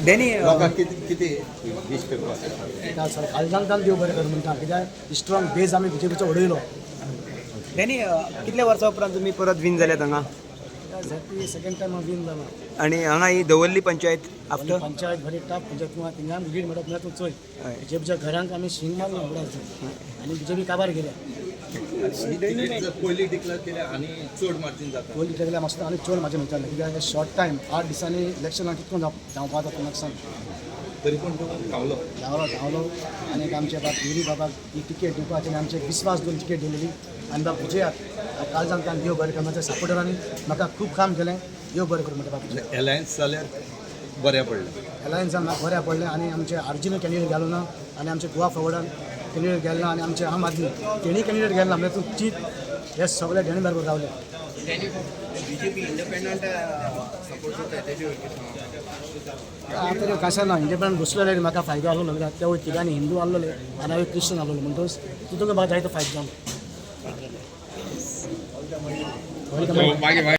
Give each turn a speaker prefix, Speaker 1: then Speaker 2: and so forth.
Speaker 1: Danny,
Speaker 2: लोकांक कितें कितें विश करपाक?
Speaker 3: काल सर कालजान देव बरें कर म्हणटा, कित्याक स्ट्रॉंग बेज आमी बीजेपीचो उडयलो.
Speaker 1: डॅनी, कितल्या वर्सां उपरांत तुमी परत विन जाल्यात हांगा?
Speaker 3: सेकंड टायम हांव विन जाला.
Speaker 1: आनी हांगा ही दवर्ली पंचायत आफ्टर
Speaker 3: पंचायत बरी टफ पंचायत. तूं थिंगा लीड मेळप ना. तूं चोय, बीजेपीच्या घरांक आमी शिंग मारलो उगडास आनी बीजेपी काबार गेल्या.
Speaker 2: तिकीट जर पयली डिक्लेअर केल्या आनी चड मार्जीन जाता.
Speaker 3: पयलीं केल्या मातसो आनी चड म्हाजें म्हणटालें, कित्याक शॉर्ट टायम 8 दिसांनी इलेक्शनाक कितको धांवपा जाता म्हाका सांग.
Speaker 2: तरी पूण तूं धांवलो.
Speaker 3: धांवलो, धांवलो. आनी आमच्या बाब युरी बाबाक ही तिकेट दिवपाची आनी आमचे विस्वास दोन तिकेट दिलेली आनी बाब विजयात कालजान तांकां देव बरें कर. म्हाज्या सपोर्टरांनी म्हाका खूब काम केलें. देव बरें करूं म्हणटा बाब.
Speaker 2: एलायन्स जाल्यार बऱ्या पडलें.
Speaker 3: एलायन्सान म्हाका बऱ्या पडलें आनी आमचे आरजीन कॅन्डिडेट गेलो ना आनी आमचे गोवा फॉवर्डान कॅन्डिडेट गेलो ना आनी आमचे आम आदमी तेणी कॅन्डिडेट गेले ना. म्हणजे तूं चीत, हे सगळे डेणी बरोबर रावले.
Speaker 4: बीजेपी इंडिपेंडंट सपोर्ट करता तेजे.
Speaker 3: आतां कशें ना, इंडिपेंडंट घुसलेले म्हाका फायदो आहलो कित्याक ते वयर तिगांनी हिंदू आहलेले आनी हांव क्रिश्चन आहलोलो, म्हणटकच तितून म्हाका जायतो फायदो जालो.
Speaker 4: मागीर.